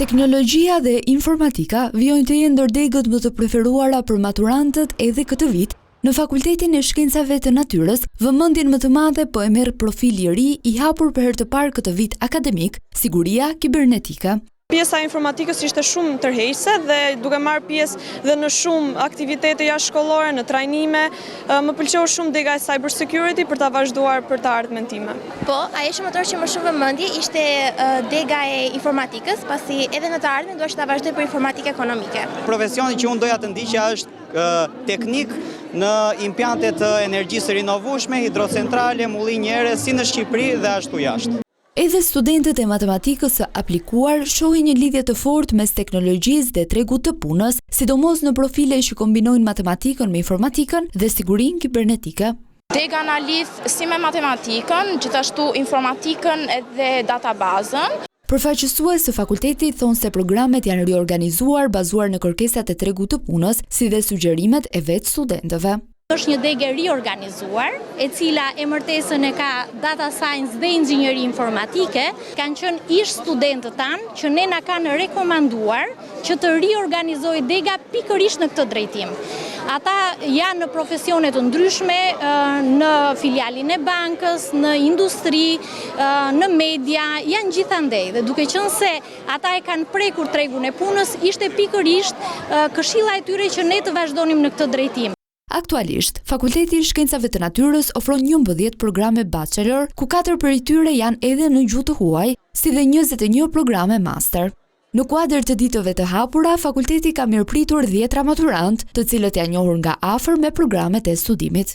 Teknologjia dhe informatika vijojnë të jenë ndër degët më të preferuara për maturantët edhe këtë vit. Në Fakultetin e Shkencave të Natyrës, vëmendjen më të madhe po e merr profili i ri i hapur për herë të parë këtë vit akademik, siguria kibernetike. Pjesa e informatikës ishte shumë tërheqëse dhe duke marrë pjesë dhe në shumë aktivitete jashtëshkollore, në trajnime, më pëlqeu shumë dega e cyber security për ta vazhduar për të ardhmen time. Po, ajo që më tërhoqi më shumë vëmendje ishte dega e informatikës, pasi edhe në të ardhmen dua që ta vazhdoj për informatikë ekonomike. Profesioni që unë doja të ndiqja është teknik në impiante të energjisë së rinovueshme, hidrocentrale, mullinj ere, si në Shqipëri dhe ashtu jashtë. Edhe studentët e matematikës së aplikuar shohin një lidhje të fortë mes teknologjisë dhe tregut të punës, sidomos në profile që kombinojnë matematikën me informatikën dhe sigurinë kibernetike. Dega na lidh si me matematikën, gjithashtu informatikën edhe databazën. Përfaqësues të fakultetit thonë se programet janë riorganizuar bazuar në kërkesat e tregut të punës, si dhe sugjerimet e vetë studentëve. Është një degë e riorganizuar, e cila emërtesën e ka Data Science dhe Inxhinieri Informatike. Kanë qenë ish studentët tanë që ne na kanë rekomanduar që të riorganizohej dega pikërisht në këtë drejtim. Ata janë në profesione të ndryshme, në filialin e bankës, në industri, në media, janë gjithandej dhe duke qenë se ata e kanë prekur tregun e punës, ishte pikërisht këshilla e tyre që ne të vazhdonim në këtë drejtim. Aktualisht, Fakulteti i Shkencave të Natyrës ofron 11 programe bachelor, ku 4 prej tyre janë edhe në gjuhë të huaj, si dhe 21 programe master. Në kuadër të ditëve të hapura, fakulteti ka mirëpritur 10 maturantë, të cilët janë njohur nga afër me programet e studimit.